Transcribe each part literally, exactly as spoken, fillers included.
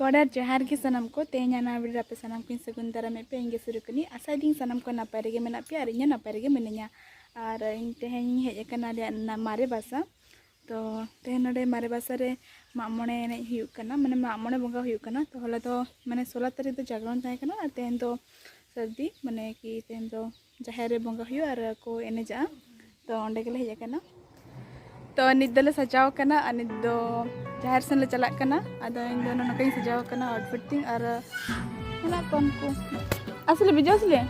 ᱜᱚᱰ ᱟᱨ ᱡᱚᱦᱟᱨ ᱜᱮ ᱥᱟᱱᱟᱢ ᱠᱚ᱾ ᱛᱮᱦᱮᱧᱟᱜ ᱱᱟᱣᱟ video ᱨᱮ ᱟᱯᱮ ᱥᱟᱱᱟᱢ ᱠᱚᱧ ᱥᱟᱹᱜᱩᱱ ᱫᱟᱨᱟᱢᱮᱫ ᱯᱮᱭᱟ᱾ ᱤᱧ ᱜᱮ ᱥᱩᱨᱩᱠᱩᱱᱤ᱾ ᱟᱥᱟᱭᱮᱫᱟᱹᱧ ᱥᱟᱱᱟᱢ ᱠᱚ ᱱᱟᱯᱟᱭ ᱨᱮᱜᱮ ᱢᱮᱱᱟᱜ ᱯᱮᱭᱟ ᱟᱨ ᱤᱧ ᱦᱚᱸ ᱱᱟᱯᱟᱭ ᱨᱮᱜᱮ ᱢᱤᱱᱟᱹᱧᱟ᱾ ᱟᱨ ᱤᱧ ᱛᱮᱦᱮᱧ ᱤᱧ ᱦᱮᱡ ᱟᱠᱟᱱᱟ ᱟᱞᱮᱭᱟᱜ ᱱᱟ-, ᱢᱟᱨᱮ ᱵᱟᱥᱟ᱾ ᱛᱚ ᱛᱮᱦᱮᱧ ᱱᱚᱰᱮ ᱢᱟᱨᱮ ᱵᱟᱥᱟ ᱨᱮ ᱢᱟᱜ ᱢᱚᱬᱮ ᱮᱱᱮᱡ ᱦᱩᱭᱩᱜ ᱠᱟᱱᱟ, ᱢᱟᱱᱮ ᱢᱟᱜ ᱢᱚᱬᱮ ᱵᱚᱸᱜᱟ ᱦᱩᱭᱩᱜ ᱠᱟᱱᱟ᱾ ᱛᱚ ᱦᱚᱞᱟ ᱫᱚ, ᱢᱟᱱᱮ ᱥᱳᱞᱳ ᱛᱟᱹᱨᱤᱠᱷ ᱫᱚ ᱡᱟᱜᱽᱨᱚᱱ ᱛᱟᱦᱮᱸ ᱠᱟᱱᱟ ᱟᱨ ᱛᱮᱦᱮᱧ ᱫᱚ ᱥᱟᱹᱨᱫᱤ, ᱢᱟᱱᱮ ᱠᱤ ᱛᱮᱦᱮᱧ ᱫᱚ ᱡᱟᱦᱮᱨ ᱨᱮ ᱵᱚᱸᱜᱟ ᱦᱩᱭᱩᱜᱼᱟ ᱟᱨ ᱠᱚ ᱮᱱᱮᱡᱟᱜᱼᱟ᱾ ᱛᱚ ᱚᱸᱰᱮ ᱜᱮᱞᱮ ᱦᱮᱡ ᱟᱠᱟᱱᱟ᱾ ᱛᱚ ᱱᱤᱛ ᱫᱚᱞᱮ ᱥᱟᱡᱟᱣ ᱟᱠᱟᱱᱟ ᱟᱨ ᱱᱤᱛ ᱫᱚ ᱡᱟᱦᱮᱨ ᱥᱮᱱ ᱞᱮ ᱪᱟᱞᱟᱜ ᱠᱟᱱᱟ᱾ ᱟᱫᱚ ᱤᱧ ᱫᱚ ᱱᱚᱝᱠᱟᱧ ᱥᱟᱡᱟᱣ ᱟᱠᱟᱱᱟ, outfit ᱛᱤᱧ ᱟᱨ ᱚᱱᱟ ᱠᱚ ᱩᱱᱠᱩ ᱟᱥᱞᱮ ᱵᱤᱡᱚᱭ ᱟᱥᱞᱮ᱾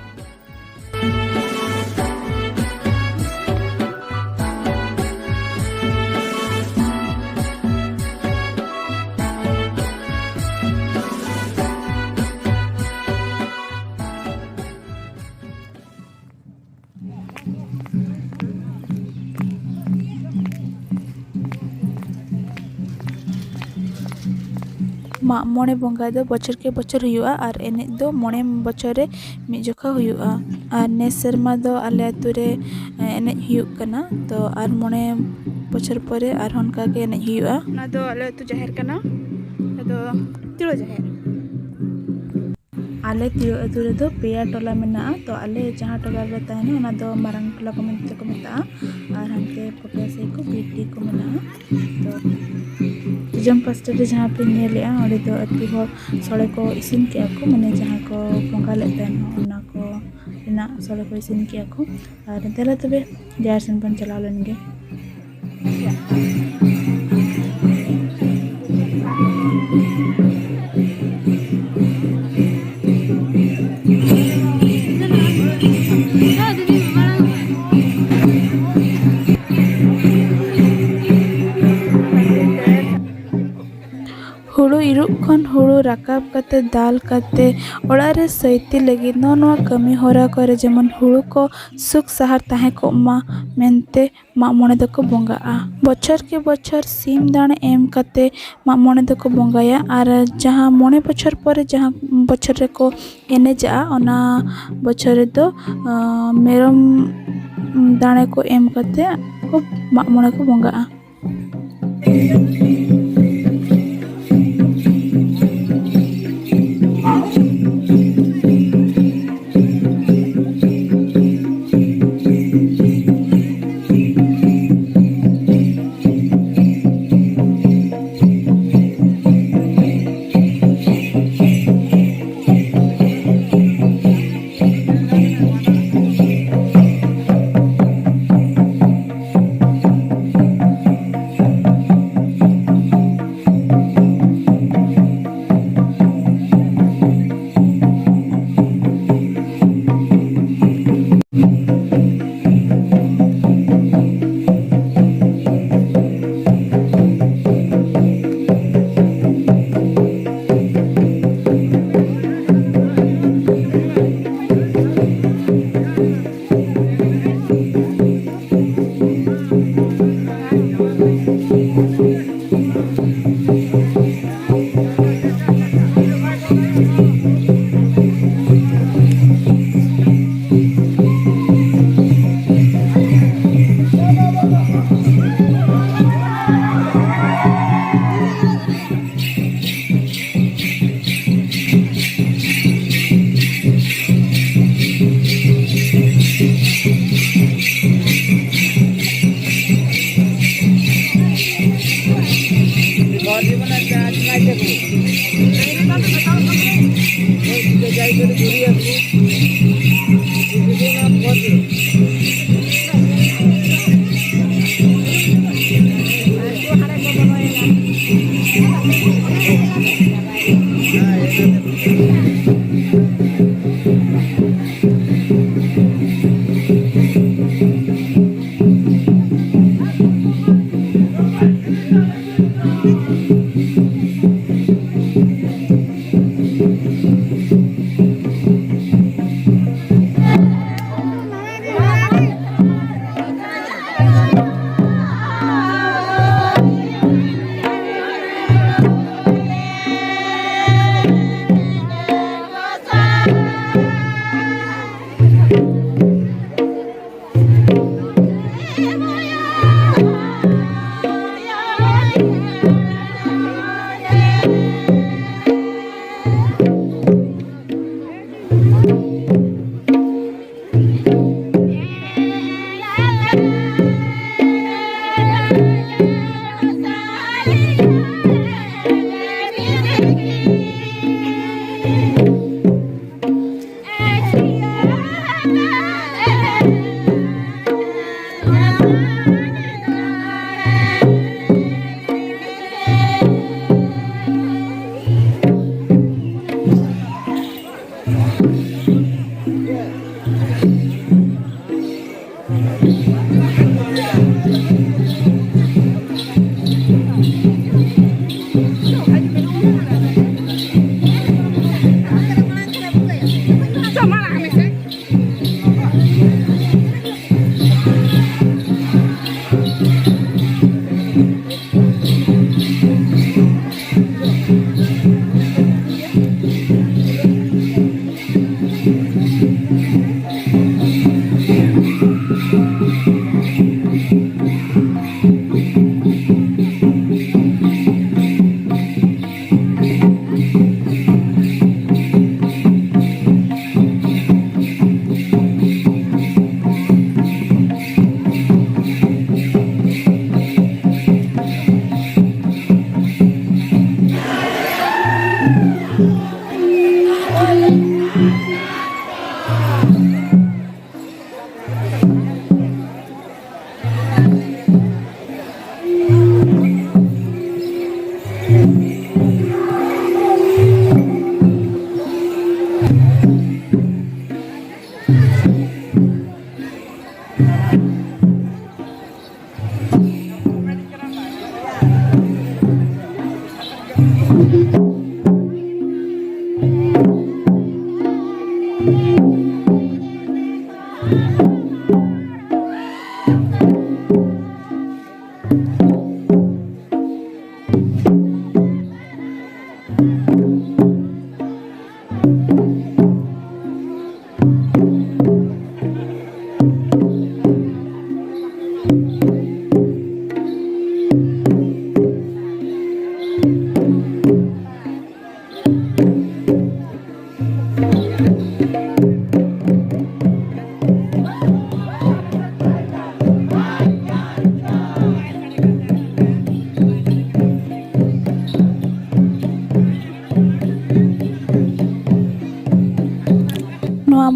ᱢᱟᱜ ᱢᱚᱬᱮ ᱵᱚᱸᱜᱟ ᱫᱚ ᱵᱚᱪᱷᱚᱨ ᱠᱮ ᱵᱚᱪᱷᱚᱨ ᱦᱩᱭᱩᱜᱼᱟ ᱟᱨ ᱮᱱᱮᱡ ᱫᱚ ᱢᱚᱬᱮ ᱵᱚᱪᱷᱚᱨ ᱨᱮ ᱢᱤᱫ ᱡᱚᱠᱷᱟ ᱦᱩᱭᱩᱜᱼᱟ᱾ ᱟᱨ ᱱᱮᱥ ᱥᱮᱨᱢᱟ ᱫᱚ ᱟᱞᱮ ᱟᱹᱛᱩ ᱨᱮ, ᱮ, ᱮᱱᱮᱡ ᱦᱩᱭᱩᱜ ᱠᱟᱱᱟ᱾ ᱛᱚ ᱟᱨ ᱢᱚᱬᱮ ᱵᱚᱪᱷᱚᱨ ᱯᱚᱨᱮ ᱟᱨᱦᱚᱸ ᱚᱱᱠᱟ ᱜᱮ ᱮᱱᱮᱡ ᱦᱩᱭᱩᱜᱼᱟ᱾ ᱚᱱᱟ ᱫᱚ ᱟᱞᱮ ᱟᱹᱛᱩ ᱡᱟᱦᱮᱨ ᱠᱟᱱᱟ, ᱟᱫᱚ ᱛᱤᱲᱟ ᱡᱟᱦᱮᱨ᱾ ᱟᱞᱮ ᱛᱤᱲᱟ ᱟᱹᱛᱩ ᱨᱮᱫᱚ ᱯᱮᱭᱟ ᱴᱚᱞᱟ ᱢᱮᱱᱟᱜᱼᱟ᱾ ᱛᱚ ᱟᱞᱮ ᱡᱟᱦᱟᱸ ᱴᱚᱞᱟ ᱨᱮᱞᱮ ᱛᱟᱦᱮᱱᱟ, ᱚᱱᱟ ᱫᱚ ᱢᱟᱨᱟᱝ ᱴᱚᱞᱟ ᱠᱚ ᱢᱮᱱᱛᱮ ᱠᱚ ᱢᱮᱛᱟᱜᱼᱟ᱾ ᱟᱨ ᱦᱟᱱᱛᱮ ᱯᱟᱠᱟ ᱥᱮᱫ ᱠᱚ ᱵᱤᱴᱤ ᱠᱚ ᱢᱮᱱᱟᱜᱼᱟ᱾ ᱛᱚ ᱡᱚᱡᱚᱢ ᱯᱟᱥᱴᱟ ᱨᱮ ᱡᱟᱦᱟᱸ ᱯᱮ ᱧᱮᱞᱮᱜᱼᱟ, ᱚᱸᱰᱮ ᱫᱚ ᱟᱹᱛᱩ ᱦᱚᱲ ᱥᱚᱲᱮ ᱠᱚ ᱤᱥᱤᱱ ᱠᱮᱜᱼᱟ ᱠᱚ, ᱢᱟᱱᱮ ᱡᱟᱦᱟᱸ ᱠᱚ ᱵᱚᱸᱜᱟ ᱞᱮᱫ ᱛᱟᱦᱮᱱ, ᱚᱱᱟ ᱠᱚ ᱨᱮᱱᱟᱜ ᱥᱚᱲᱮ ᱠᱚ ᱤᱥᱤᱱ ᱠᱮᱜᱼᱟ ᱠᱚ᱾ ᱟᱨ ᱫᱮᱞᱟ ᱛᱚᱵᱮ ᱡᱟᱦᱮᱨ ᱥᱮᱱ ᱵᱚᱱ ᱪᱟᱞᱟᱣ ᱞᱮᱱ ᱜᱮ᱾ ᱦᱩᱲᱩ ᱤᱨᱚᱜ ᱠᱷᱚᱱ ᱦᱩᱲᱩ ᱨᱟᱠᱟᱵ ᱠᱟᱛᱮ, ᱫᱟᱞ ᱠᱟᱛᱮ, ᱚᱲᱟᱜ ᱨᱮ ᱥᱟᱹᱭᱛᱤ ᱞᱟᱹᱜᱤᱫ, ᱱᱚᱜᱼᱚ ᱱᱚᱣᱟ ᱠᱟᱹᱢᱤ ᱦᱚᱨᱟ ᱠᱚᱨᱮ ᱡᱮᱢᱚᱱ ᱦᱩᱲᱩ ᱠᱚ ᱥᱩᱠ ᱥᱟᱦᱟᱨ ᱛᱟᱦᱮᱸ ᱠᱚᱜ ᱢᱟ ᱢᱮᱱᱛᱮ ᱢᱟᱜ ᱢᱚᱬᱮ ᱫᱚᱠᱚ ᱵᱚᱸᱜᱟᱜᱼᱟ᱾ ᱵᱚᱪᱷᱚᱨ ᱠᱮ ᱵᱚᱪᱷᱚᱨ ᱥᱤᱢ ᱫᱟᱬᱮ ᱮᱢ ᱠᱟᱛᱮ ᱢᱟᱜ ᱢᱚᱬᱮ ᱫᱚᱠᱚ ᱵᱚᱸᱜᱟᱭᱟ᱾ ᱟᱨ ᱡᱟᱦᱟᱸ ᱢᱚᱬᱮ ᱵᱚᱪᱷᱚᱨ ᱯᱚᱨᱮ ᱡᱟᱦᱟᱸ ᱵᱚᱪᱷᱚᱨ ᱨᱮᱠᱚ ᱮᱱᱮᱡᱟᱜᱼᱟ, ᱚᱱᱟ ᱵᱚᱪᱷᱚᱨ ᱨᱮᱫᱚ, ᱟᱸ, ᱢᱮᱨᱚᱢ ᱫᱟᱲᱮ ᱠᱚ ᱮᱢ ᱠᱟᱛᱮ ᱠᱚ ᱢᱟᱜ ᱢᱚᱬᱮ ᱠᱚ ᱵᱚᱸᱜᱟᱜᱼᱟ᱾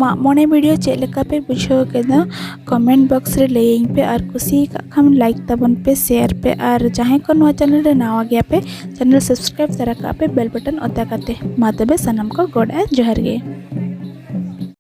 ᱢᱟᱜ ᱢᱚᱬᱮ video ᱪᱮᱫ ᱞᱮᱠᱟ ᱯᱮ ᱵᱩᱡᱷᱟᱹᱣ ᱠᱮᱫᱟ, comment box ᱨᱮ ᱞᱟᱹᱭᱟᱹᱧ ᱯᱮ᱾ ᱟᱨ ᱠᱩᱥᱤ ᱟᱠᱟᱫ ᱠᱷᱟᱱ like ᱛᱟᱵᱚᱱ ᱯᱮ, share ᱯᱮ, ᱟᱨ ᱡᱟᱦᱟᱸᱭ ᱠᱚ ᱱᱚᱣᱟ channel ᱨᱮ ᱱᱟᱣᱟ ᱜᱮᱭᱟ ᱯᱮ, channel subscribe ᱛᱟᱨᱟ ᱠᱟᱜ ᱯᱮ bell button ᱚᱛᱟ ᱠᱟᱛᱮ᱾ ᱢᱟ ᱛᱚᱵᱮ ᱥᱟᱱᱟᱢ ᱠᱚ ᱜᱚᱰ ᱟᱨ ᱡᱚᱦᱟᱨ ᱜᱮ᱾